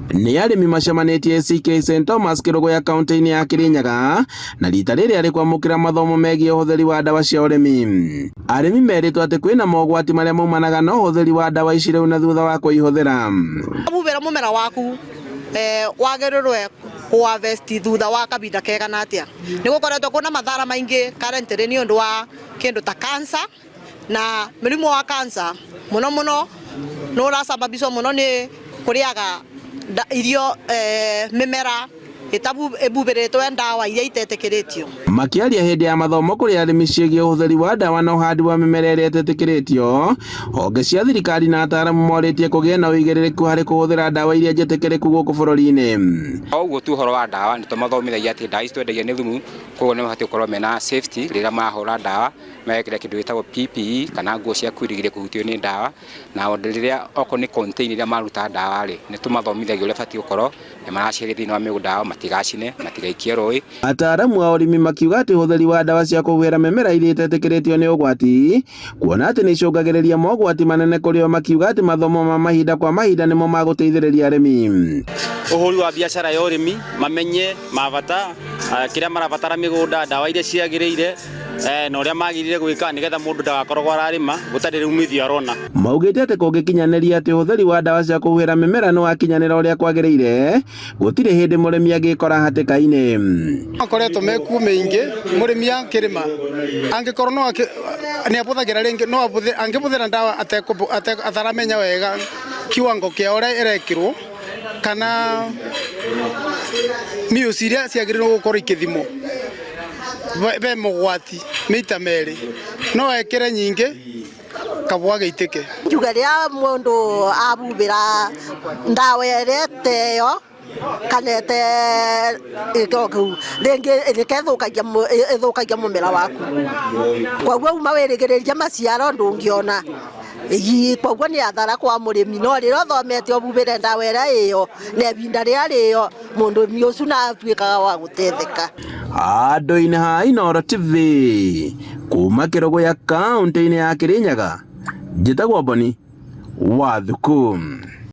Nĩ arĩmi macemanĩtie ACK St Thomas Kĩrũgũya kaunti-inĩ ya Kĩrĩnyaga na rita rĩrĩ arĩ kwamũkĩra mathomo megiĩ ũhũthĩri wa ndawa cia ũrĩmi. Arĩmi merĩtwo atĩ kwĩna mogwati marĩa maumanaga na ũhũthĩri wa ndawa ici rĩu na thutha wa kũihũthĩra. Huhĩra mũmera waku wagĩrĩrwe kũ harvest thutha wa kahinda kegana atĩa. Nĩ gũkoretwo kwĩna mathara maingĩ currently nĩ ũndũ wa kĩndũ ta cancer na mũrimũ wa cancer mũno mũno nĩ ũracababicwo mũno nĩ kũrĩaga irio mĩmera ĩhuhĩrĩtwo ndawa iria itetĩkĩrĩtio. Makĩaria hĩndĩ ya mathomo kũrĩ arĩmi ciĩgiĩ ũhũthĩri wa ndawa na ũhandi wa mĩmera ĩrĩa ĩtetĩkĩrĩtio, honge cia thirikari na ataaramu morĩtie kũgĩe na ũigĩrĩrĩku harĩ kũhũthĩra ndawa iria njĩtĩkĩrĩku gũkũ bũrũri-inĩ. O ũguo tu ũhoro wa ndawa nĩ tũmathomithagia atĩ ndawa ici twendagia nĩ thumu, koguo nĩ mabatiĩ gũkorwo mena safety rĩrĩa marahũra ndawa, megekĩra kĩndũ gĩtagwo PPE kana nguo cia kwĩrigĩrĩria kũhutio nĩ ndawa, na rĩrĩa okorwo nĩ container ĩrĩa maruta ndawa rĩ, nĩ tũmathomithagia ũrĩa batiĩ gũkorwo nĩ maraciheria thĩinĩ wa mĩgũnda yao matigacine, matigaikie rũĩ. Ataaramu a ũrĩmi makiuga atĩ ũhũthĩri wa ndawa cia kũhuhĩra mĩmera iria itetĩkĩrĩtio nĩ ũgwati, kuona atĩ nĩ icũngagĩrĩria mogwati manene kũrĩ o makiuga atĩ mathomo ma mahinda kwa mahinda nĩmo magũteithĩrĩria arĩmi. Ũhũri wa biacara ya ũrĩmi mamenye mabata kĩrĩa marabatara mĩgũnda, ndawa iria ciagĩrĩire na ũrĩa magĩrĩire gwĩka nĩgetha mũndũ ndagakoragwo ararĩma gũtarĩ umithio arona. Maugĩte atĩ kũngĩkinyanĩria atĩ ũhũthĩri wa ndawa cia kũhuhĩra mĩmera nĩ wakinyanĩra ũrĩa kwagĩrĩire, gũtirĩ hĩndĩ mũrĩmi angĩkora hatĩka-inĩ. Makoretwo mekuo mĩingĩ mũrĩmi akĩrĩma angĩkorwo no nĩ abũthagĩra rĩngĩ no angĩbũthĩra ndawa ataramenya wega kiwango kĩa ũrĩa ĩrekĩrwo kana mils iria ciagĩrĩirwo gũkorwo ikĩthimwo be mogwati mita merĩ no ekĩre nyingĩ kabwa gĩitĩke. Njuge rĩrĩa mũndũ ahuhĩra ndawa ĩrĩa ĩteyo kana ĩte kĩu rĩngĩ ĩthũkagia mũmera waku, koguo uma wĩrĩgĩrĩrie maciaro ndũngĩona, koguo nĩ hathara kwa mũrĩmi, no rĩrĩa ũthomete ũhuhĩre ndawa ĩrĩa ĩyo na ihinda rĩrĩa rĩo mũrĩmi ũcio nĩ atuĩkaga wa gũteithĩka. Handũ-inĩ ha Inooro TV kuma Kĩrũgũya kaũntĩ-inĩ ya Kĩrĩnyaga, njĩtagwo Boni wa Thuku.